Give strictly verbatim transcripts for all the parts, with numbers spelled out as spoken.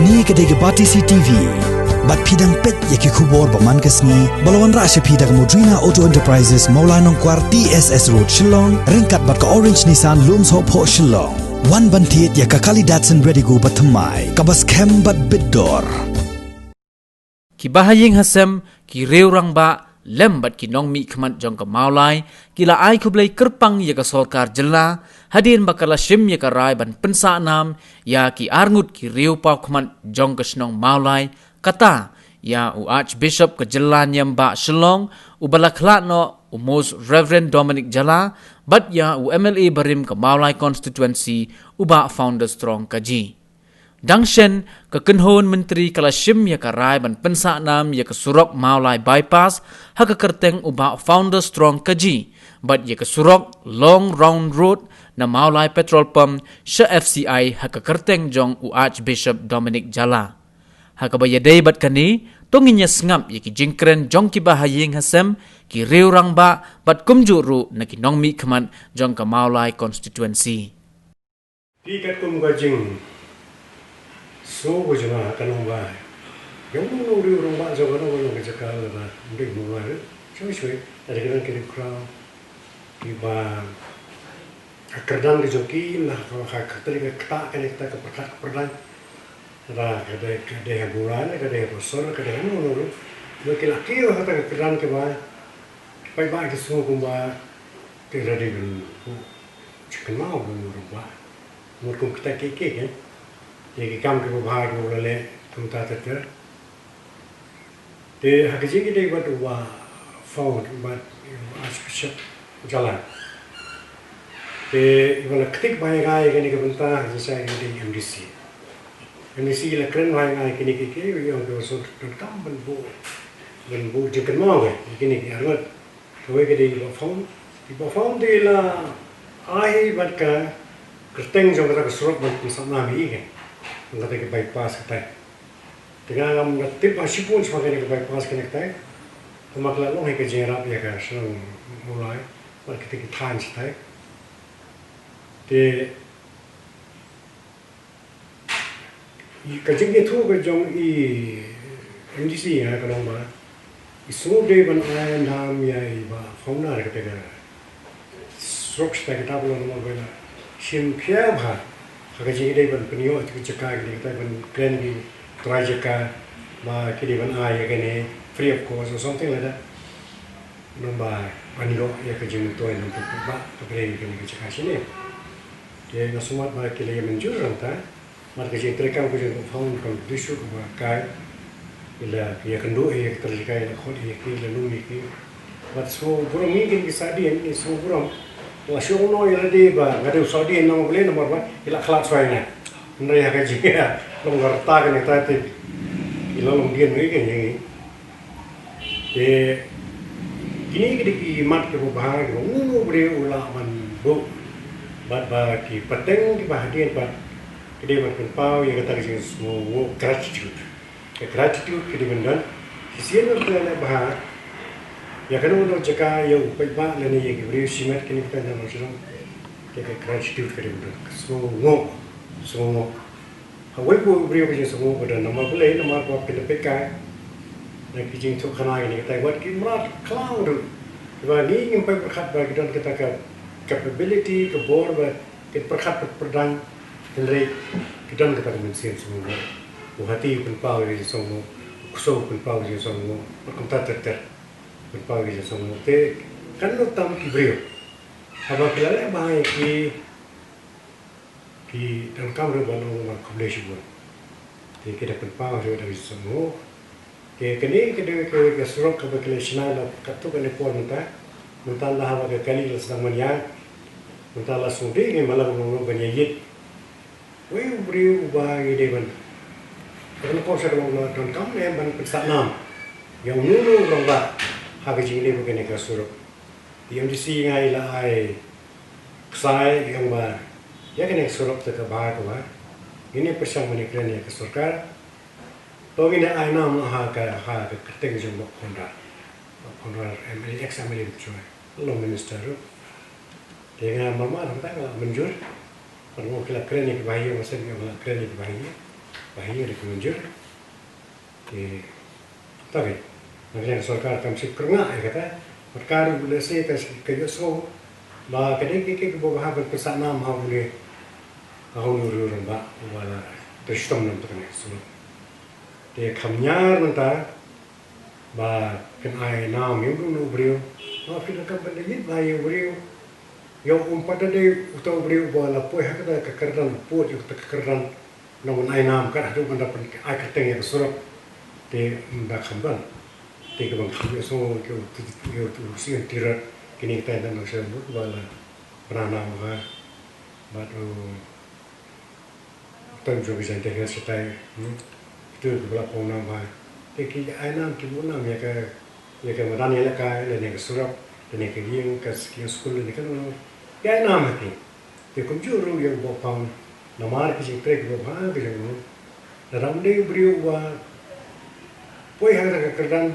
Kane ka dei ka Batesi T V. Bad phi dang peit ïa ki khubor ba man ka sngi ba la wanrah sha phi da ka Modrina Auto Enterprises, Mawlai Nongkwar, T S S Road, Shillong, ryngkat bad ka Orange Nissan, Lumsohphoh, Shillong. Wan ban thied ïa ka kali Datsun Redigo ba thymmai, kaba skhem bad bit dor. Ki bahaïing hasem, ki riew rangbah, lem bad ki nongmihkhmat jong ka Mawlai, ki la ai khublei kyrpang ïa ka sorkar jylla, hadien ba ka la shim ïa ka rai ban pynsah nam ïa ki arngut ki riew pawkhmat jong ka shnong Mawlai, kata ïa u Archbishop ka jylla niam bah Shillong, uba la khlad noh, u Most Reverend Dominic Jala, bad ïa u M L A barim ka Mawlai Constituency, u bah Founder Strong Kaji. Dang shen, ka kynhun myntri ka la shim ïa ka rai ban pynsah nam ïa ka surok Mawlai Bypass ha ka kyrteng u bah Founder Strong Kaji, bad ïa ka surok Long Round Road na Mawlai Petrol Pump sha F C I ha ka kyrteng jong u Archbishop Dominic Jala. Ha kaba ïadei bad kane, to ngin ïa sngap ïa ki jingkren jong ki bahaïing hasem, ki riew rangbah, bad kumjuh ruh na ki nongmihkhmat jong ka Mawlai Constituency. Te katkum ka jingsngew ka jong nga, ka long ba, ïa u nongriew rangbah jong kano kano ka jaka lada ym dei Mawlai ruh, shwai shwai, lada ki don ki riew khraw kiba, ka kyrdan ka jong ki, na ka, ka, ka, ka, ka, ka, ka, ka pyrkhat ka pyrdan, lada ka dei, ka dei ha Mawlai, ka dei ha Puson, ka dei ha uno uno ruh, ba ki la kiew ha kata ka kyrdan kaba, paidbah ki sngew kumba, te lada dei ban buh jingkynmaw ban mut ba, mut kum kita kiei kiei, eh. Te ki kam kiba bha kiba la leh kumta ter ter. Te ha ka jingïadei bad u bah Founder bad u Archbishop Jala, te iba la ktik bha ïa nga ïa kane ka bynta ha ka jingshai ka dei M D C. M D C la kren bha ïa nga ïa kine kiei kiei, ïa u, ïa u, donkam ban buh, ban buh jingkynmaw ïa kine ki arngut. Kawei ka dei i bah Founder. I bah Founder te i la ai bad ka kyrteng jong kata ka surok ban pynsah nam ïa i, ka, jong kata ka bypass kata. Te nga ngam da tip ba shibun shaphang kane ka bypass kane kata. Te ma ka la long hi ka jingïarap ïa ka shnong Mawlai bad kita ki thaiñ shatai. Te ka jingïathuh ka jong i M D C ïa ka long ba i sngew dei ban ai nam ïa i bah Founder kata ka surok shatai, kata ka long ba i la shim khia bha ha ka jingïadei ban pynïoh ïa ka jaka kane kata, ban kren ki trai jaka ba ki dei ban ai ïa kane free of cost or something like that. Namar ba ban ïoh ïa ka jingmyntoi na ka paidbah kaba dei kane ka jaka shane. Te nga sngewmat ba ki la ïa mynjur hangta. Namar ka jingtrei kam ka jong u bah Founder kam dei shuh kaba kai. Ki la ïakynduh ïa ka trai jaka, ki la khot ïa ki, ki la lum ïa ki. Bad sngewburom ngi, kine ki sahdieng ngi sngewburom. La shu ong noh ïa lade ba nga dei u sahdieng, namar balei, namar ba ki la khlad shuwa ïa nga. Hynrei ha ka jing, long ka rta kane kata te ki la long dien ïa ngi. Te kine ki dei ki mat kiba bha kiba uno uno u briew u lah ban buh. Bad ba ki pateng kiba hadien pat ki dei ban pynpaw ïa kata ka jingsngewnguh, gratitude. Ka gratitude ka dei ban don. Shisien ba phi la leh bha ïa kano kano jaka, ïa u paidbah lane ïa ki briew shimet, kine ki paidbah nongshong shnong, te ka gratitude ka dei ban don. Ka sngewnguh, sngewnguh. Hawei pa u briew ka jingsngewnguh ka don, namar balei, namar ba phin da peit kai na ki jingthoh khana kine kitai, wat ki mrad khlaw ruh, ba ngi ngim pyrkhat ba ki don kata ka capability, ka bor ba kin pyrkhat pyrdan, hynrei ki don kata ka mynsiem sngewnguh. U hati u pynpaw ïa ka jingsngewnguh, u ksew u pynpaw ïa ka jingsngewnguh, bad kumta ter ter u pynpaw ïa ka jingsngewnguh. Te kan long tam ki briew haba ki la leh bha ïa ki, ki donkam ruh ban ong ba khublei shibun. Te ki da pynpaw ruh da ka jingsngewnguh. Te kane ka dei ka, ka surok kaba ki la shna la katto katne por mynta. Mynta la haba ka kali la sdang ban ïaid, mynta la sngewdei ngi ma la ka long ban ïaid. Wei u briew uba ngi dei ban, ka long, ka long, ka long donkam ne ban pynsah nam ïa uno uno u rangbah ha ka jingdei bad kane ka surok. Te M D C nga i la ai ksai ïa u ba ïa kane ka surok te kaba, kaba ngin ïa pyrshang ban ïakren ïa ka sorkar. To ngin ïa ai nam ha ka, ha ka kyrteng jong Bah Conrad. Bah Conrad M L A, ex M L A, long minister ruh. Te nga marmar hangta nga la mynjur. Bad nga, ki la kren ïa kiba ïa, nga sngewbha ki la kren ïa kiba ïa. Ba hi ïa ka mynjur. Te, ta ka, na ka liang sorkar kam shym kyrngah ïa kata. Sorkar u lehse ka, ka ïohsngew ba ka dei ka, ka, ka ba ha ban pynsah nam ha une, ha une u rangbah uba la trei shitom na ka bynta kane ka surok. Te kham ñiar mynta ba kan ai nam ïa uno uno u briew. Ba phi donkam ban da ïit ba ïa u briew. Ïa um pat da dei uta u briew uba la poi ha kata ka kyrdan, pud ïa kata ka kyrdan. Nang ban ai nam kat haduh ban da pyn-, ai kyrteng ïa ka surok. Te ym da kham ban. Te ka ban kham ïa so ïa u, ïa u, ïa u Siem Tirot kine kita ïa nang sha mut ba la pynah nam ba. Bad u Tang jong ka jaiñtia shatai, hmm. Kito kiba la phong nam ba. Te ki ai nam ki buh nam ïa ka, ïa ka madan ïalehkai, lane ka surok, lane ka ïing, ka s-, ka skul, lane kano kano. Ki ai nam ha ki. Te kumjuh ruh ïa u Bah Faun. Namar ki jingtrei kiba bha ki jong u. Lada ym dei u briew uba poi ha kata ka kyrdan,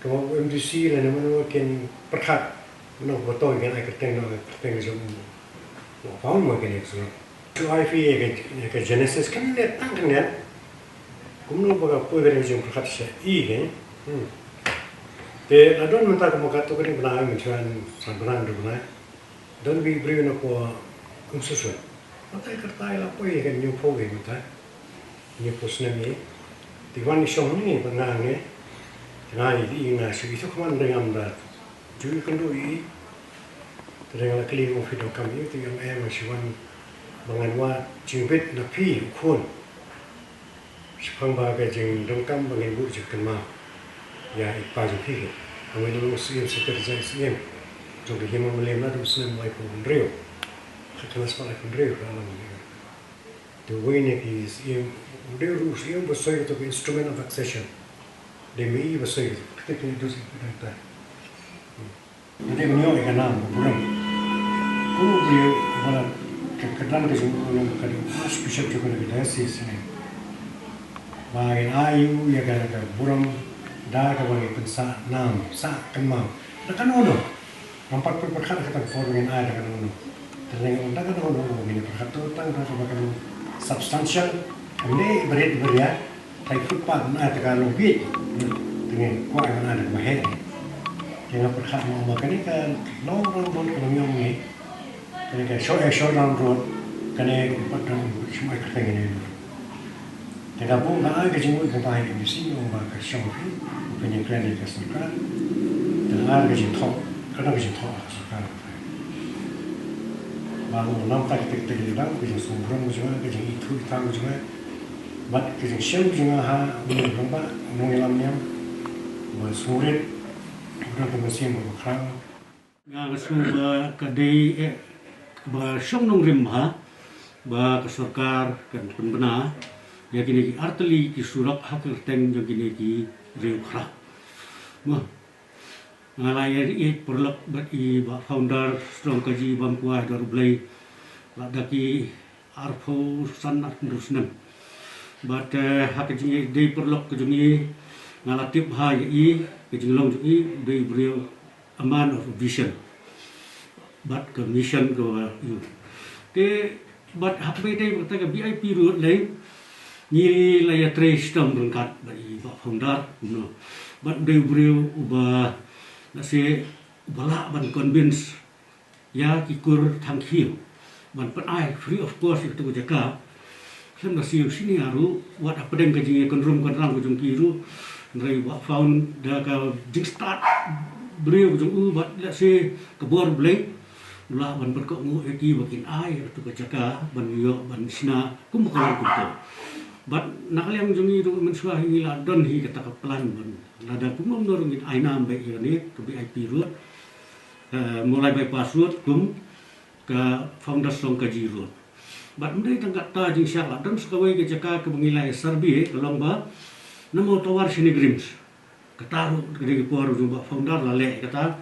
kaba u M D C lane mano kin pyrkhat. Mano ba to kin ai kyrteng, no kyrteng jong u. Bah Faun mo kane ka surok. To ai phi ïa ka, ïa ka genesis kan ne tang kan ne. Kumno ba ka poi ka jingpyrkhat sha i ke. Hmm. Te la don mynta kumba ka to kane bnai mynta san bnai du bnai. Don bi briew na ko Umsissoit. Mynta ka kyrteng la poi ïa ka hynñiewphew mynta. Hynñiewphew snem ïa. Te wan i shong hangne bad nga hangne. Nga ïa i nga shu i shu khman ring am da. Ju i kynduh i. Te nga la kylli mo phi donkam ïa i te ong em, nga shu wan ba ngan wad jingbit na phi u khun. Shaphang ba ka jingdonkam ba ngin buh jingkynmaw ïa i pa jong phi. Ka mei long u Syiem Secretary Jaiñ Syiem jong ka Hima Mylliem naduh u snem laiphew hynriew. Khatkhana spah laiphew hynriew ka long. Te uwei na ki syiem, u dei ruh u syiem ba soi kato ka instrument of accession. Dei mei ba soi kato, kata ka dei u syiem ka dang ta. Nga dei ban ïoh ïa ka nam ka burom. Kumno u briew uba la, ka, ka kyrdan ka jong u long ka dei u Archbishop jong ka diocese ne. Ba ngin ai ïa u ïa ka, ka burom da kaba ngin pynsah nam, sah kynmaw. Da kano kano. Ngam pat pyrkhat kata ka por ngin ai da kano kano. Te leng da kano kano ngin pyrkhat to tang da kaba kan substantial. Ngam dei barit baria. Thai footpath na ai ta ka long bieit. Te ngin kwah ai ban ai da kaba heh. Te nga pyrkhat mo ba kane ka long round road ka long ïong ngi. Kane ka short, eh, short round road. Kane ka pat dang shim ai kyrteng ine. Te ka bun ka ai ka jingmut ka bai ka misi ong ba ka shong phi, pynïakren ïa ka sorkar. Te ka ai ka jingthoh, ka dang ka jingthoh ka sorkar. Ba u nam ta ka tek tek ïa ka dang ka jingsngewbha ka jong nga, ka jingithuh ithaw ka jong nga. Bad ka jingshem ka jong nga ha u nongïalam niam. Ba sngewrit, u dang ka mynsiem ba khraw. Nga nga sngew ba ka dei, eh, ba shong nongrim bha ba ka sorkar kan pynbna ïa kine ki artylli ki surok ha ka kyrteng jong kine ki riewkhraw. Mo, nga la ïa ïeit paralok bad i bah founder Strong Kaji Bamkwai Dor Blei, la da ki arphew san arphew hynriew snem. Bad, eh, ha ka jingïadei paralok ka jong i, nga la tip bha ïa i, ka jinglong jong i, u dei u briew a man of vision. Bad ka mission ka ba ïoh. Te bad ha kaba ïadei bad ka V I P Road lei, ngi la ïatrei shitom ryngkat bad i bah founder, no. Bad u dei u briew uba, lehse, uba lah ban convince ïa ki kur thang khiew ban pynai free of cost ïa katu ka jaka. Khlem da siew sini ruh wat hapdeng ka jingïakynrum kynrang ka jong ki ruh. Hynrei u bah Faun da ka jingstad briew ka jong u bad lehse ka bor Blei, u lah ban pynkohnguh ïa ki ba kin ai ïa katu ka jaka ban ïoh ban shna kum ka long kumto. Bad na ka liang jong ngi ruh mynshuwa hi ngi la don hi kata ka plan ban lada kumno kumno ruh ngin ai nam beit ïa kane ka V I P Road. Eh, Mawlai Bypass Road kum ka Founders Strong Kaji Road. Bad ym dei tang kata jingshah, la don sa kawei ka jaka kaba ngi la ïa survey ka long ba na Mawtawar Shnegrims. Kata ruh ka dei ka por jong u bah founder la leh kata.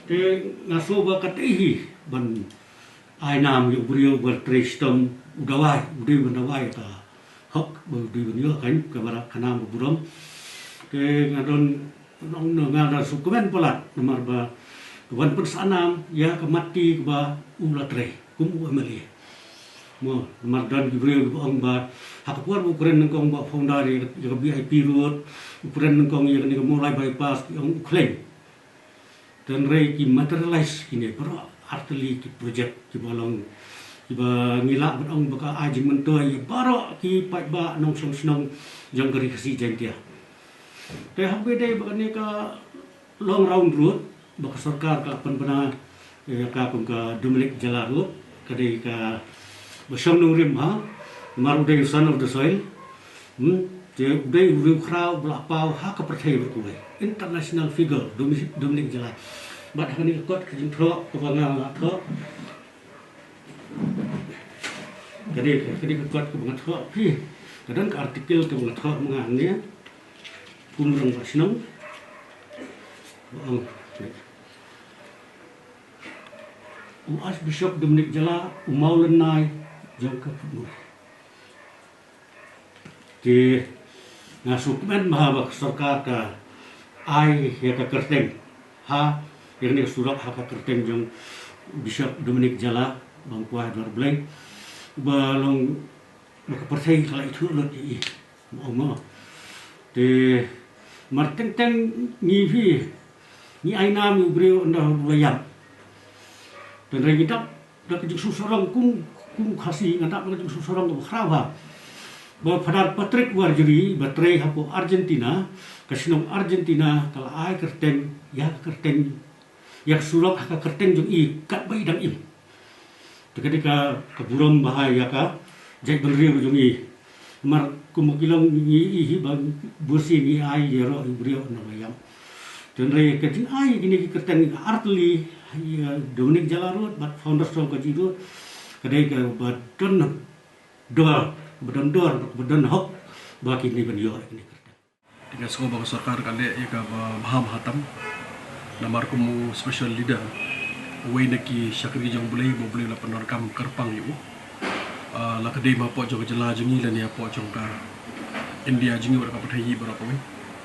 Te nga sngew ba ka dei hi ban ai nam ïa u briew uba trei shitom, u dawai, u dei ban dawai ka hok ba u dei ban ïoh kan ka barak ka nam ka burom. Te nga don nong nong nga da sngewkmen palat namar ba ka wan pynsah nam ïa ka matti kaba u la trei kum u M L A. Mo, namar don ki briew kiba ong ba ha ka por ba u kren nyngkong ba founder ïa ka, ïa ka V I P road, u kren nyngkong ïa kane ka Mawlai bypass, ki ong u khlaiñ. Hynrei ki materialize kine baroh artylli ki project kiba long, kiba ngi lah ban ong ba ka ai jingmyntoi ïa baroh ki paidbah nongshong shnong jong ka Ri Khasi Jaiñtia. Te haba ïadei bad kane ka long round road ba ka sorkar ka la pynbna ïa ka kum ka Dominic Jala Road, ka dei kaba shong nongrim ha, namar u dei son of the soil. Hmm? Te u dei u riewkhraw ba la paw ha ka pyrthei baroh kawei. International figure, Domi-, Dominic Jala. Bad ha kane ka kot ka jingthoh kaba nga la thoh, ka dei, ka dei ka kot kaba nga thoh phi. Ka don ka article kaba nga thoh ma nga hangne. Kum u rangbah shnong. Ba ong, u Archbishop Dominic Jala, u mawlynnai jong ka Putmur. Te nga sngewkmen bha ba ka sorkar ka ai ïa ka kyrteng ha, ïa kane ka surok ha ka kyrteng jong Bishop Dominic Jala, ba ong kwah dor Blei, ba long ba ka pyrthei ka la ithuh lut ïa i. Mo, mo. Te namar teng teng ngi phi, ngi ai nam ïa u briew ynda u la ïap. Te hynrei ngi dap da ka jingsngewsarong kum, kum Khasi, nga dap da ka jingsngewsarong kaba khraw bha. Ba Father Patrick Warjri ba trei hapoh Argentina, ka shnong Argentina ka la ai kyrteng ïa ka kyrteng, ïa ka surok ha ka kyrteng jong i katba i dang im. Te ka dei ka, ka burom bha ïa ka jaitbynriew jong i. Namar kum ki long ngi i hi ba bunsien ngi ai ïaroh ïa u briew ynda u la ïap. Te hynrei ka jingai kine ki kyrteng artylli, ïa Dominic Jala Road bad Founders Song Kaji Road, ka dei kaba don dor, ba don dor, ba don hok ba kine ban ïoh ïa kine ki kyrteng. Te nga sngew ba ka sorkar ka leh ïa kaba bha bha tam. Namar kum u special leader, uwei na ki shakri jong U Blei ba U Blei u la pyndonkam kyrpang ïa u. Ah, la ka dei hapoh jong ka jylla jong ngi lane hapoh jong ka India jong ngi bad ka pyrthei hi baroh kawei.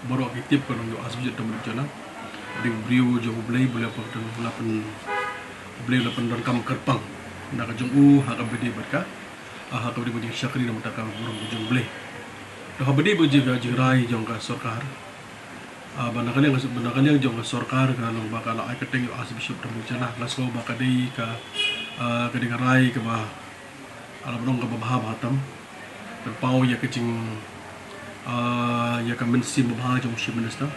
Baroh ki tip ka long ïa u Archbishop Dominic Jala. Dei u briew jong U Blei, U Blei u la pyn, U Blei u la pyndonkam kyrpang na ka jong u ha kaba ïadei bad ka, ah, ha kaba ïadei bad ka jingshakri na ka bynta ka burom ka jong U Blei. Te haba ïadei bad ka jingrai jong ka sorkar, ah, ba na ka liang, ba na ka liang jong ka sorkar ka long ba ka la ai kyrteng ïa u Archbishop Dominic Jala, nga sngew ba ka dei ka, ah, ka dei ka rai kaba, ah, la ban ong kaba bha bha tam. Pynpaw ïa ka jing, ah, ïa ka mynsiem babha jong u Chief Minister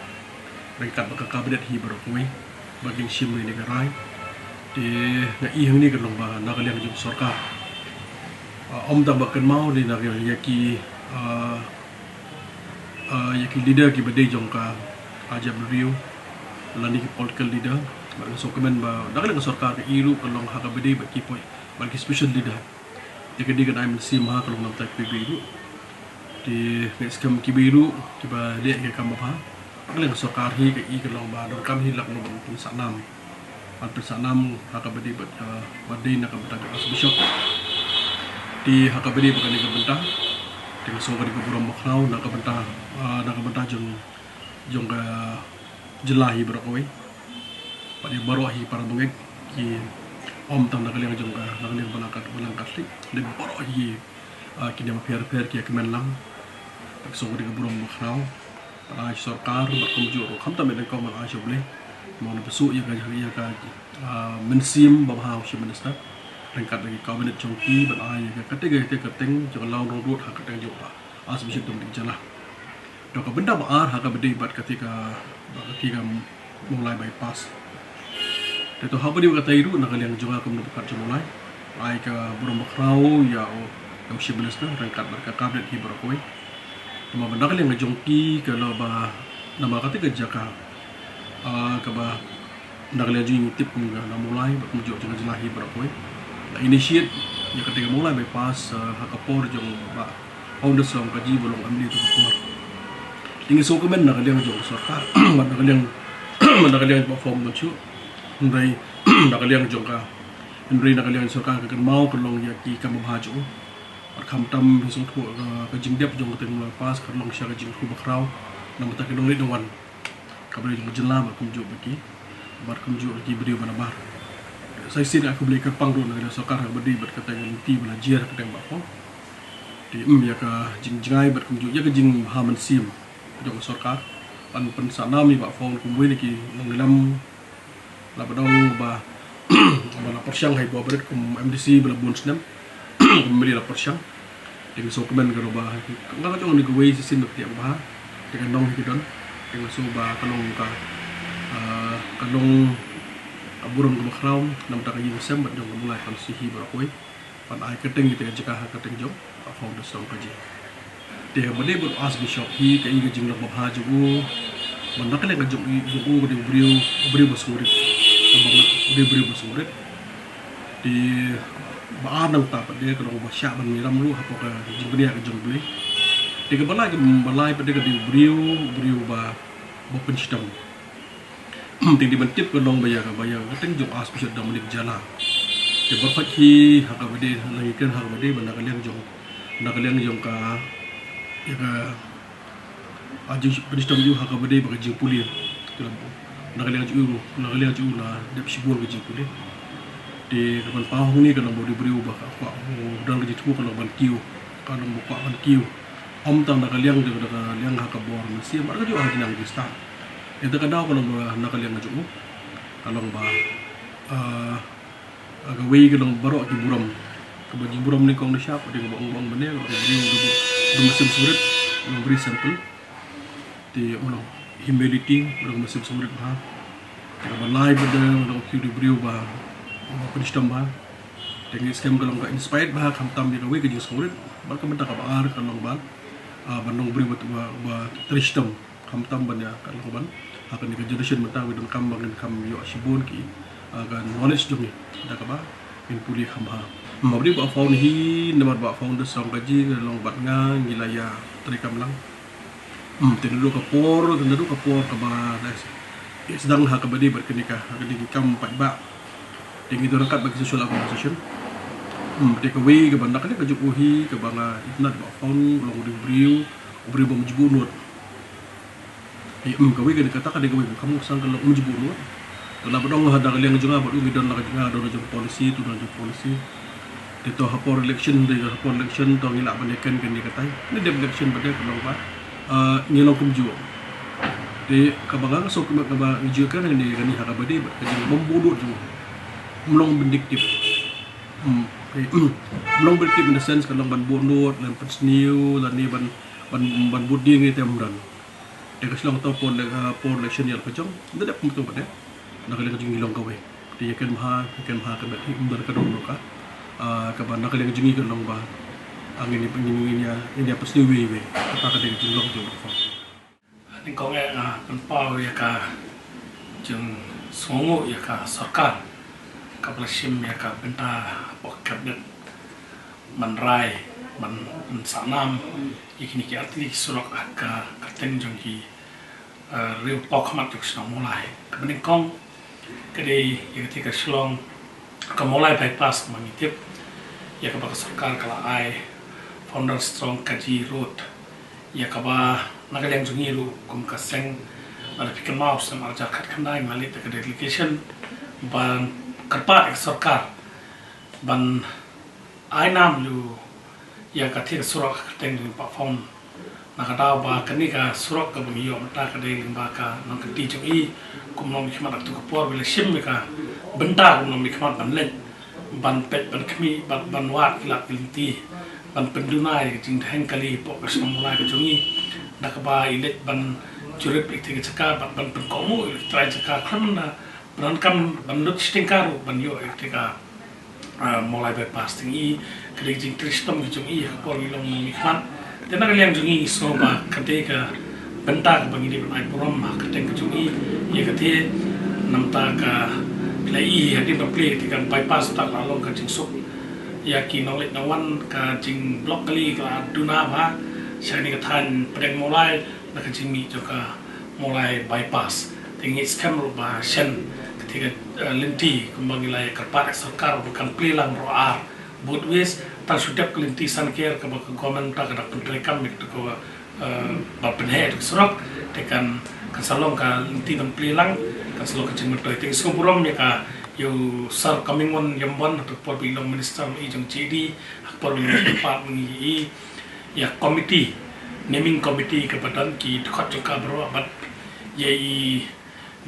ryngkat bad ka cabinet hi baroh kawei ba kin shim ïa kane ka rai. Te nga i hangne ka long ba na ka liang jong ka sorkar, ah, ym tang ba kynmaw ne na ka liang ïa ki, ah, ah, ïa ki leader kiba dei jong ka, ah, jaitbynriew lane ki political leader. Bad nga sngewkmen ba na ka liang ka sorkar ka i ruh ka long ha kaba ïadei bad ki poi, bad ki special leader. Te ka dei ka dei mynsiem ha ka long namar kiwei ruh. Te nga skhem kiwei ruh kiba leh ïa ka kam babha. Ka liang ka sorkar hi ka i ka long ba donkam hi lak noh ban pynsah nam. Ban pynsah nam ha kaba dei bad, eh, ba dei na ka bynta ka Archbishop. Te ha kaba dei bad kane ka bynta, te nga sngew ka dei ka burom bakhraw na ka bynta, eh, na ka bynta jong, jong ka jylla hi baroh kawei. Bad ïa baroh hi para bangeit, ki ym tang na ka liang jong ka, na ka liang ba lang Kat, ba lang Katholik, ne baroh hi, ah, ki niam bapher bapher ki ïa kmen lang. Te nga sngew ka dei ka burom bakhraw ban ai sha sorkar bad kumjuh ruh khamtam ïa ka ban ai sha U Blei. Mo, na pynsuh ïa ka, ïa ka, ah, mynsiem babha u Chief Minister ryngkat bad ki cabinet jong ki ban ai ïa ka, kata ka, kata ka kyrteng jong ka long round road ha ka kyrteng jong u Archbishop Dominic Jala. Te ka bynta ba ar ha kaba dei bad kata ka, bad kata ka Mawlai bypass. Te to haba dei bad kata hi ruh na ka liang jong nga kum u nongpynïaid jong Mawlai, ai ka burom bakhraw ïa u, ïa u Chief Minister ryngkat bad ka cabinet hi baroh kawei. Namar ba na ka liang jong ki ka long ba namar kata ka jaka, ah, kaba na ka liang jong ngi tip kum ka na Mawlai bad kumjuh jong ka jylla hi baroh kawei. La initiate ïa kata ka Mawlai bypass, ah, ha ka por jong u Bah Founders Song Kaji ba long M L A ha ka por. Te ngi sngewkmen na ka liang jong ka sorkar bad na ka liang, bad na ka liang ba form ban shu. Hynrei na ka liang jong ka, hynrei na ka liang sorkar ka kynmaw ka long ïa ki kam babha jong u. Bad khamtam phi sngewthuh ka, ka jingdep jong kata ka Mawlai bypass ka long sha ka jingkyrkhu bakhraw na ka bynta ki nongleit nongwan, kaba dei jong ka jylla bad kumjuh bad ki, bad kumjuh ki briew ba nabar. Te Sa shisien nga khublei kyrpang ruh na ka sorkar ha kaba dei bad kata ka lynti ba la jer ha ka dei ba pong. Te ym ïa ka jingjngai bad kumjuh ïa ka jingbha mynsiem jong ka sorkar ban pynsah nam ïa ba pong kum wei na ki nongïalam la ba dang ba ba la pyrshang ha i Bah Barit kum M D C ba la bun snem. Kum meli la pyrshang. Te nga sngewkmen ka long ba nga ka jong ni kawei shisien ba ktiah ba te ka nong hi ka don. Te nga sngewba ka long ka ah, ka long ka burom kaba khraw namar ka ïing sem bad jong ka Mawlai constituency hi baroh kawei. Ban ai kyrteng ïa ka jaka ha kyrteng jong ka Founder Song Kaji. Te haba dei bad Archbishop hi ka i ka jinglong babha jong u ban na ka liang ka jong u ka dei u briew u briew ba sngewrit. Ba nga u dei u briew ba sngewrit. Te ba ar nangta pat de ka long ba shah ban ngiram ruh hapoh ka jingpynïaid ka jong U Blei. Te kaba lai kaba lai pat de ka dei u briew u briew ba ba pynshitom. Te dei ban tip ka long ba ïa ka ba ïa ka kyrteng jong Archbishop Dominic Jala. Te ba khot hi ha kaba dei ha la ngi kren ha kaba dei ba na ka liang jong na ka liang jong ka ïa ka a jingpynshitom jong u ha kaba dei ba ka jingpule. Te la na ka liang jong u na ka liang jong u la dep shibun ka jingpule. Te ka ban paw hangne ka long ba u dei u briew ba ka kwah u don ka jingthmu ka long ban kiew ka long ba kwah ban kiew. Ym tang na ka liang jong na ka liang ha ka bor mynsiem bad ka jong ha ka jingnang jingstad. Ïa ka daw ka long ba na ka liang jong u ka long ba ah, ah, kawei ka long baroh ki burom. Kaba jingburom nyngkong nyngshap dei kaba ong ba ong ba ne ka long u briew u dei u briew mynsiem sngewrit, u long very simple. Te u long humility, u long mynsiem sngewrit bha. Te kaba lai pat de u long u briew ba ba pynshitom bha. Te ngi skhem ka long ka inspired bha khamtam ïa kawei ka jingsngewrit. Bad ka bynta kaba ar ka long ba ah, ban long u briew ba ba ba trei shitom. Khamtam ban ïa ka long ban ha kane ka generation mynta ba donkam ba ngin kham ïoh shibun ki ah, ka knowledge jong ngi da kaba ngin pule kham bha. Ma ba dei ba found hi namar ba found song ka ji ka long bad nga ngi la ïa trei kam lang. Hmm, te naduh ka por te naduh ka por kaba da ïa sdang ha kaba dei bad kane ka ha kane ki kam paidbah. Te ngi don ryngkat bad ki social organization. Hmm, te kawei kaba na kane ka jong u hi kaba nga itynnad ba found long u dei u briew u briew ba mjbuh nud. Hi, um, kawei kane kata ka dei kawei ka mut sang ka long um jubun. Ka la ba dong ha da ka liang jong nga ba u ngi don la ka jong nga don la jong policy tu don jong policy. Te to ha por election de ha por election to ngi la ban ïa ken kane katai. Ni dep election ba dei ka long ba. Ah, ngi long kumjuh. Te kaba nga so kaba kaba ngi ju ken kane kane ha kaba dei ba ka jing bom budut jong. Mlong vindictive. Hmm. Mlong vindictive in the sense ka long ban budut lan pynsniew lan ni ban ban ban bud ding ite mran. Te ka shlong to por le, ah, por election ïa la ka jong. Nda dep kumto ba dep. Na ka liang jong ngi long kawei. Te ïa ken bha, ïa ken bha ka bet hi um don ka dong ka. Ah, kaba na ka liang jong ngi ka long ba. Ah, ngin ïa ngin ïa ngin ïa pynsniew wei wei. Kata ka dei ka jinglong jong ka. Nyngkong eh nga pynpaw ïa ka jingsngewnguh ïa ka sorkar. Kaba la shim ïa ka bynta hapoh cabinet. Ban rai ban pynsah nam ïa kine ki artylli ki surok ha ka kyrteng jong ki, eh, riew pawkhmat jong ka shnong Mawlai. Kaba nyngkong ka dei ïa kata ka shlong ka Mawlai bypass kaba ngi tip ïa kaba ka sorkar ka la ai Founder Strong Kaji Road. Ïa kaba na ka liang jong ngi ruh kum ka seng lada phi kynmaw snem arhajar khatkhyndai ngi la leit da ka delegation ban kyrpad ïa ka sorkar ban ai nam ïa ka thik surok ha ka kyrteng jong i Bah Fong. Na ka daw ba kane ka surok kaba ngi ïoh mynta ka dei lyngba ka nongkynti jong i kum nongmihkhmat ha katu ka por ba la shim ïa ka bynta kum nongmihkhmat ban leit ban peit ban khmih bad ban wad ki lad ki lynti ban pynduna ïa ka jingdheng kali hapoh ka shnong Mawlai ka jong i. Da kaba i leit ban jurip ïa kata ka jaka bad ban pynkohnguh ïa ka trai jaka khlem da ban kam ban lut shiteng ka ruh ban ïoh ïa kata ka ah, Mawlai bypass te ngi ka dei ka jingtrei shitom ka jong i ha ka por ngi long nongmihkhmat. Te na ka liang jong i ngi sngew ba ka dei ka bynta kaba ngi dei ban ai burom ha ka kyrteng ka jong i ïa kata namar ka la i hadien ba plie te ka bypass ta la long ka jingsuk ïa ki nongleit nongwan ka jingblock kali ka la duna bha sha kane ka thaiñ pdeng Mawlai na ka jingmih jong ka Mawlai bypass. Te ngi skhem ruh ba shen kata ka, eh, lynti kumba ngi la ïa kyrpad ïa ka sorkar ba kan plie lang ruh ar both ways. Tang shu dep ka lynti Sandker kaba ka government ta ka da pyntreikam ïa kata ka, eh, ba pynheh ïa ka surok. Te kan kan sa long ka lynti ban plie lang kan sa long ka jingmyntoi. Te ngi sngewburom ïa ka Ïa u Sir Comingone Ymbon ha ka por ba i long minister i jong JD, ha ka por ba i long pat ngi i ïa committee, naming committee kaba don ki dkhot jong ka baroh bad ïa i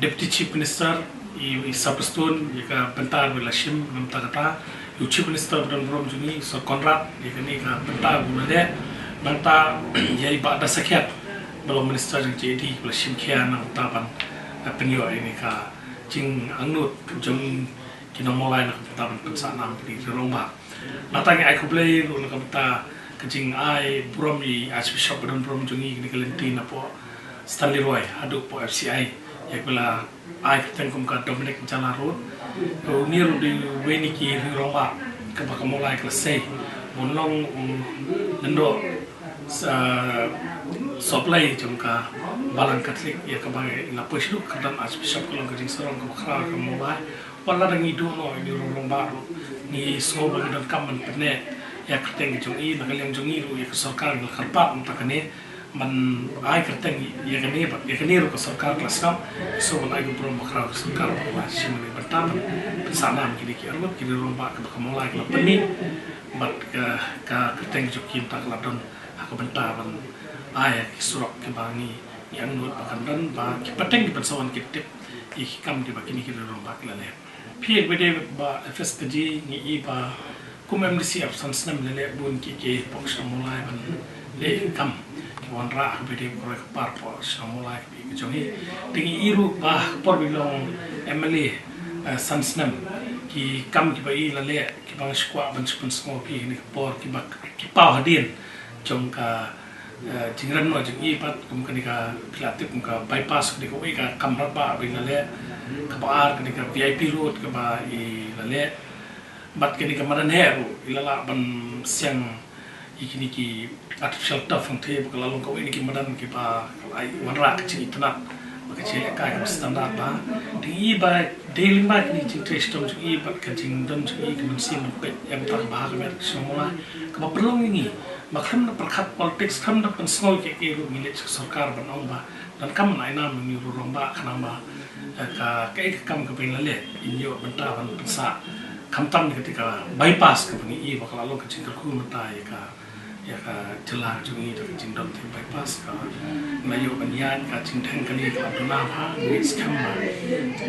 Deputy Chief Minister i, i Sir Prestone ïa ka bynta ba la shim namar kata, ïa u Chief Minister ba don burom jong ngi Sir Conrad ïa kane ka bynta ba la leh, nangta ïa i Bah Dasakhiat ba long minister jong JD ba la shim khia namar ban pynïoh ïa kane ka jingangnud jong ki nong Mawlai na ka bynta ban pynsah nam ïa ki rangbah. Nangta ngi ai khublei ruh na ka bynta ka jingai burom ïa i Archbishop ba don burom jong ngi kane ka lynti napoh Stanley Roy haduh poh FCI ïa kaba la ai kyrteng kum ka Dominic Jala Road. Une ruh u dei uwei na ki rangbah kaba ka Mawlai ka la sei ban long u lyngdoh sa, sohblei jong ka Balang Katholik ïa kaba i la poi sha u kyrdan Archbishop ka long ka jingsarong kaba khraw ka Mawlai. Wat la dang ngi duh noh ïa une u rangbah ruh ngi sngew ba ngi donkam ban pynneh ïa ka kyrteng jong i na ka liang jong ngi ruh ïa ka sorkar ngi la kyrpad mynta kane ban ai kyrteng ïa kane bad ïa kane ruh ka sorkar ka la sngap. So ban ai ka burom ba khraw ka sorkar ba la shim ïa ka bynta ban pynsah nam kine ki arngut kine u rangbah kaba ka Mawlai ka la pynmih bad ka, ka kyrteng jong ki mynta ka la don ha ka bynta ban ai ïa ki surok kiba ngi, ngi angnud ba kan don ba ki pateng ki ban sa wan ki tip ïa ki kam kiba kine ki rangbah ki la leh. Phi ïa kaba dei Bah F S Kaji ngi i ba kum MDC ap san snem la leh bun ki ki pok shnong Mawlai ban leh kam ki wanrah kaba dei ka roi ka par pok shnong Mawlai kaba i ka jong i. Te ngi i ruh ba ka por ba i long MLA, eh, san snem ki kam kiba i la leh kiba nga shu kwah ban shu pynsngew phi kane ka por kiba ki paw hadien jong ka, eh, jingrem noh jong i pat kum kane ka phi la tip kum ka bypass kane kawei ka kam radbah ba i la leh, kaba ar kane ka VIP road kaba i la leh. Bad kane ka madan heh ruh i la lah ban siang ïa kine ki artificial turf hangtei ba ka la long kawei na ki madan kiba ka la ai wanrah ka jingitynnad bad ka jingïalehkai kaba standard bha. Te i ba dei lyngba kine ki jingtrei shitom jong i bad ka jingdon jong i ka mynsiem ban peit ïa ka bynta ka bha ka miat ka shnong Mawlai kaba pynlong ïa ngi ba khlem da pyrkhat politics, khlem da pynsngew kiei kiei ruh ngi leit sha ka sorkar ban ong ba donkam ban ai nam ïa une u rangbah khnang ba, eh, ka, kaei ka kam kaba in la leh in ïoh bynta ban pynsah. Khamtam ïa kata ka bypass kaba ngi i ba ka la long ka jingkyrkhu mynta ïa ka, ïa ka jylla ka jong ngi da ka jingdon ka bypass ka, ngi la ïoh ban ïaid ka jingdheng kali ka la duna bha, ngi skhem ba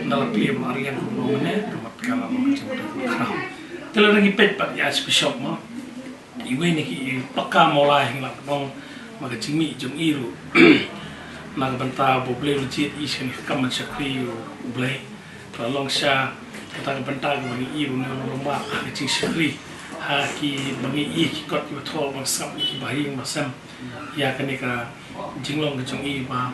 ynda la plie ba la arliang kumno mynne ka mat ka la long ka jingdon ka khraw. Te lada ngi peit pat ïa Archbishop mo, iwei na ki i paka Mawlai hi la ka dong ma ka jingmih jong i ruh na ka bynta ba U Blei u la jied i sha kane ka kam ban shakri ïa U Blei. Ka la long sha kata ka bynta kaba ngi i ruh ne u rangbah ha ka jingshakri ha kiba ngi i ki kot kiba thoh ba sngap ki bahaïing bahasem ïa kane ka jinglong ka jong i ba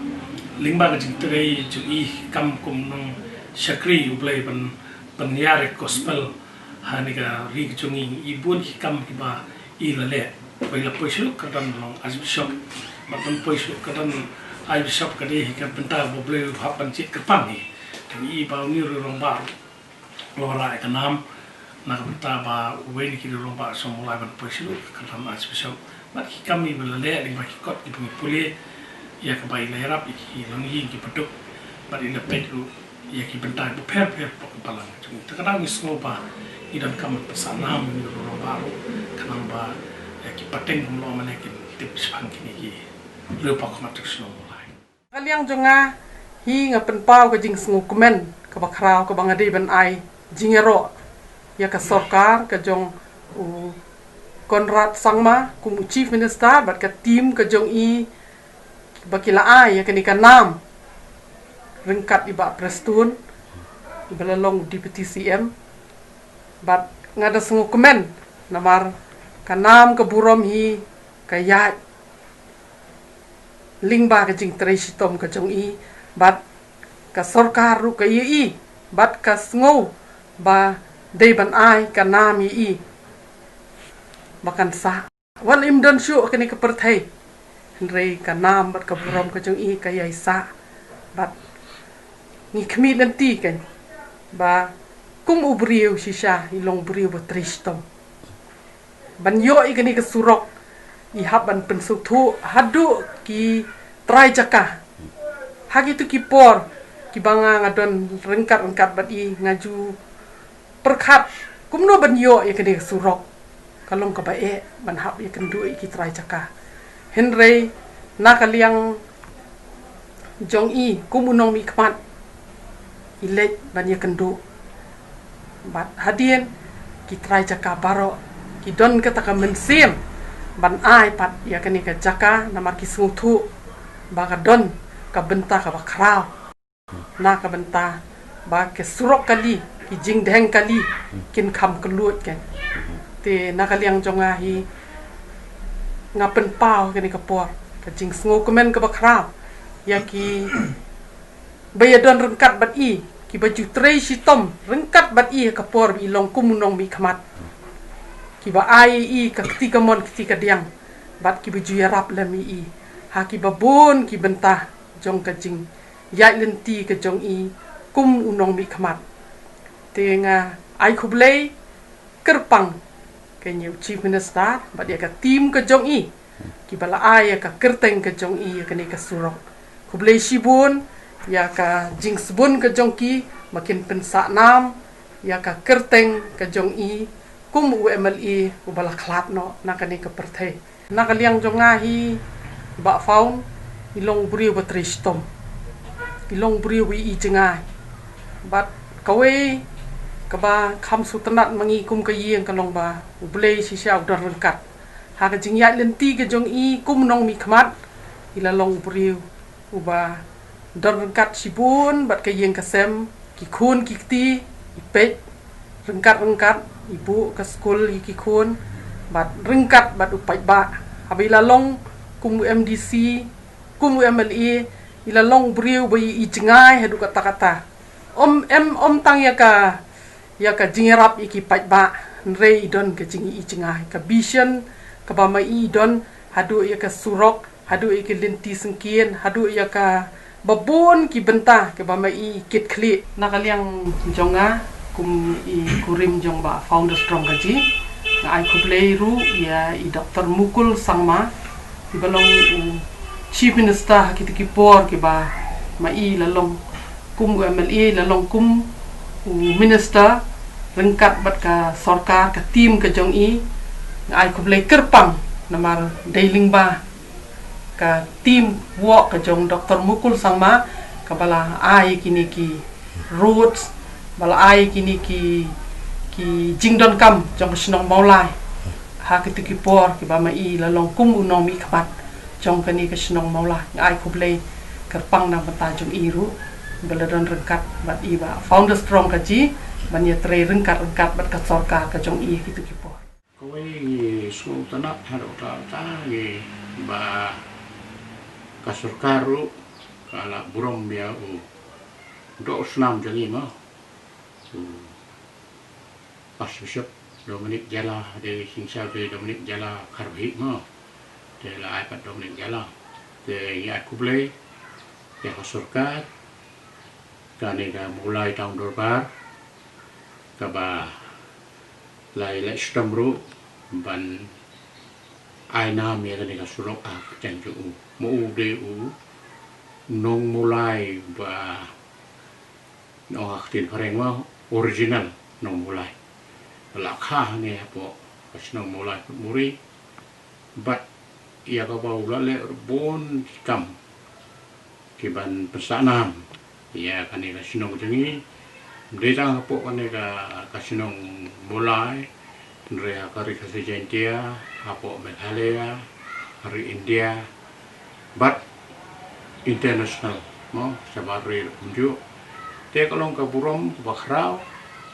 lyngba ka jingtrei jong i kam kum nongshakri U Blei ban, ban ïar ïa ka gospel. Ha kane ka ri ka jong ngi i bun ki kam kiba i la leh. Ba i la poi sha u kyrdan long Archbishop. Bad ban poi sha u kyrdan Archbishop ka dei hi ka bynta ba U Blei u hap ban jied kyrpang hi. Te ngi i ba une u rangbah la wanrah ïa ka nam na ka bynta ba uwei na ki rangbah shnong Mawlai ban poi sha u kyrdan Archbishop. Bad ki kam i ba la leh lyngba ki kot kiba ngi pule ïa kaba i la ïarap ïa ki longïing kiba duk. Bad i la peit ruh ïa ki bynta kiba pher pher hapoh ka balang ka jong ngi. Te ka dang ngi sngew ba ngi donkam ban pynsah nam ïa une u rangbah ruh khnang ba ïa ki pateng kumno mynne kin tip shaphang kine ki riewpawkhmat jong shnong Mawlai. Ka liang jong nga hi nga pynpaw ka jingsngewkmen kaba khraw kaba nga dei ban ai jingïaroh ïa ka sorkar ka jong u Conrad Sangma kum u Chief Minister bad ka team ka jong i ba ki la ai ïa kane ka nam ryngkat i Bah Prestone ba la long Deputy CM. Bad nga da sngewkmen namar ka nam ka burom hi ka ïaid lyngba ka jingtrei shitom ka jong i bad ka sorkar ruh ka ïohi bad ka sngew ba dei ban ai ka nam ïa i ba kan sah. Wat im don shuh kane ka pyrthei hynrei ka nam bad ka burom ka jong i ka ïai sah. Bad ngi khmih lynti kan ba kum u briew shisha i long briew ba trei shitom ban ïoh ïa kane ka surok. I hap ban pynsngewthuh haduh ki trai jaka. Ha kitu ki por kiba nga nga don ryngkat ryngkat bad i nga ju pyrkhat kumno ban ïoh ïa kane ka surok, ka long kaba eh ban hap ïakynduh ïa ki trai jaka. Hynrei na ka liang jong i kum u nongmihkhmat, i leit ban ïakynduh. Bad hadien ki trai jaka baroh ki don kata ka mynsiem ban ai pat ïa kane ka jaka, namar ki sngewthuh ba ka don ka bynta kaba khraw, na ka bynta ba ka surok kali, ki jingdheng kali kin kham kylluid kein. Te na ka liang jong nga hi, nga pynpaw kane ka por ka jingsngewkmen kaba khraw ïa kiba ïadon ryngkat bad i, kiba ju trei shitom ryngkat bad i ha ka por ba i long kum u nongmihkhmat, kiba ai ïa i ka kti kamon kti kadiang, bad kiba ju ïarap lem ïa i ha kiba bun ki bynta jong ka jingïaid lynti ka jong i kum u nongmihkhmat. Te nga ai khublei kyrpang ka ïa u Chief Minister bad ïa ka team ka jong i, kiba la ai ïa ka kyrteng ka jong i ïa kane ka surok. Khublei shibun ïa ka jingsbun ka jong ki ba kin pynsah nam ïa ka kyrteng ka jong i kum u M L A uba la khlad noh na kane ka pyrthei. Na ka liang jong nga hi, Bah Faun, i long u briew ba trei shitom, i long u briew ba i jngai. Bad kawei kaba kham sngewtynnat ma ngi kum ka ïing ka long ba U Blei shisha u don ryngkat ha ka jingïaid lynti ka jong i kum nongmihkhmat. I la long u briew uba don ryngkat shibun bad ka ïing ka sem, ki khun ki kti, i peit ryngkat ryngkat, i buh ka skul ïa ki khun, bad ryngkat bad u paidbah. Haba i la long kum u M D C, kum u M L A, i la long u briew ba i jngai haduh katta katta. Ym em, ym tang ïa ka ïa ka jingïarap ïa ki paidbah, hynrei i don ka jingïaid jngai, ka vision kaba ma i don haduh ïa ka surok, haduh ïa ka lynti syngkien, haduh ïa kaba bun ki bynta kaba ma i kit khlieh. Na ka liang jong nga kum i kurim jong Bah Founder Strong Kaji, nga ai khublei ruh ïa i Doctor Mukul Sangma, iba long u Chief Minister ha kito ki por kiba ma i la long kum u M L A, la long kum u minister ryngkat bad ka sorkar, ka team ka jong i. Nga ai khublei kyrpang namar dei lyngba ka team work ka jong Doctor Mukul Sangma kaba la ai kine ki roads, ba la ai kine ki, ki jingdonkam jong ka shnong Mawlai ha kito ki por kiba ma i la long kum u nongmihkhmat jong kane ka shnong Mawlai. Nga ai khublei kyrpang na ka bynta jong i ruh ba la don ryngkat bad i Bah Founder Strong Kaji ban ïatrei ryngkat ryngkat bad ka sorkar ka jong i ha kito ki por. Kawei ngi sngewtynnat haduh katta katta ngi ba ka sorkar ruh ka la burom ïa u doh u snam jong ngi mo, u Archbishop Dominic Jala, dei Singsar dei Dominic Jala Kharhi mo. Te la ai pat Dominic Jala. Te ïa khublei ïa ka sorkar, kane ka Mawlai Town Dorbar kaba la ïaleh shitom ruh ban ai nam ïa kane ka surok ha ka kyrteng jong u. Ma u dei u nong Mawlai ba nong ha ka ktien phareng ma original nong Mawlai. Ba la kha hangne hapoh ka shnong Mawlai Putmuri. Bad ïa kaba u la leh bun ki kam ki ban pynsah nam ïa kane ka shnong jong ngi. Ym dei tang hapoh kane ka, ka shnong Mawlai, hynrei ha ka ri Khasi Jaiñtia, hapoh Meghalaya, ha ri India bad international mo, shabar ri ruh kumjuh. Te ka long ka burom kaba khraw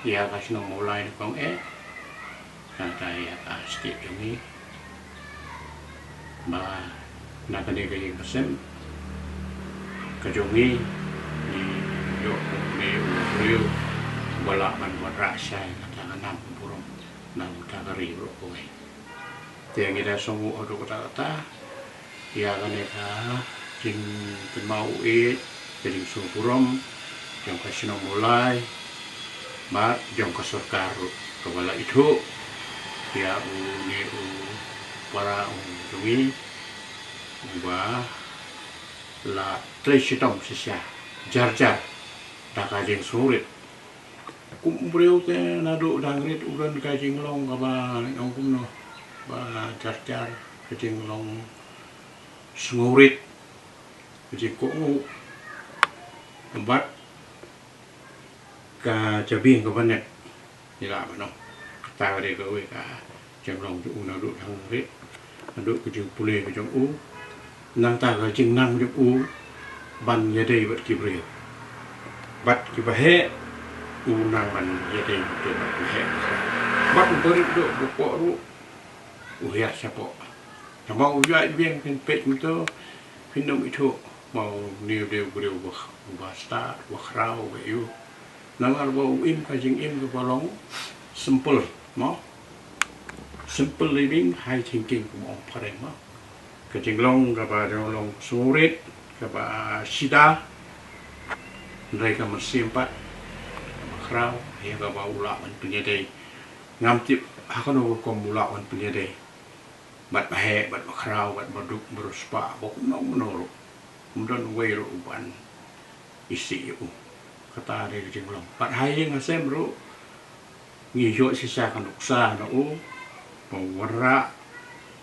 ïa ka shnong Mawlai nyngkong eh. Nangta ïa ka state jong ngi ba na kane ka ïing ka sem ka jong ngi, ngi ïoh kum une u briew ba lah ban wanrah shai kata ka nam ka burom na kata ka ri baroh kawei. Te ngi da sngewbha haduh katta katta ïa kane ka jingkynmaw ïeit, ka jingsngewburom jong ka shnong Mawlai bad jong ka sorkar ruh kaba la ithuh ïa une u para u jong ngi uba la trei shitom shisha jar jar da ka jingsngewrit. Kum u briew te naduh dang rit u don ka jinglong kaba ong kumno, ba jar jar, ka jinglong sngewrit, ka jingkohnguh, bad ka jabieng kaba nep. Ngi lah ban ong kata ka dei kawei ka jinglong jong u naduh dang rit, naduh ka jingpule ka jong u, nangta ka jingnang jong u ban ïadei bad ki briew, bad kiba heh, u nang ban ïadei bad kiba heh, bad u barit, u bapoh ruh u hiar shapoh. Namar u ïaid biang, phin peit kumto, phin ym ithuh ba une u dei u briew uba, uba stad, uba khraw, uba ïew. Namar ba u im ka jingim kaba long simple, mo? Simple living, high thinking, kum ong phareng, mo? Ka jinglong kaba jinglong sngewrit, kaba sida, hynrei ka mynsiem pat kaba khraw, ïa kaba u lah ban pynïadei. Ngam tip ha kano ka rukom u lah ban pynïadei bad ba heh, bad ba khraw, bad ba duk, ba riewspah, ba kumno kumno ruh. Ym don uwei ruh uban isih ïa u. Kata dei ka jinglong. Bad ha ïing ha sem ruh ngi ïoh shisha ka nuksa na u, ba u wanrah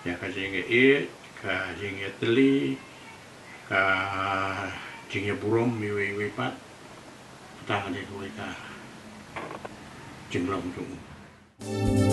ïa ka jingïaieit, ka jingïatylli, ka jingïaburom iwei iwei pat. Kata ka dei kawei ka jinglong jong u.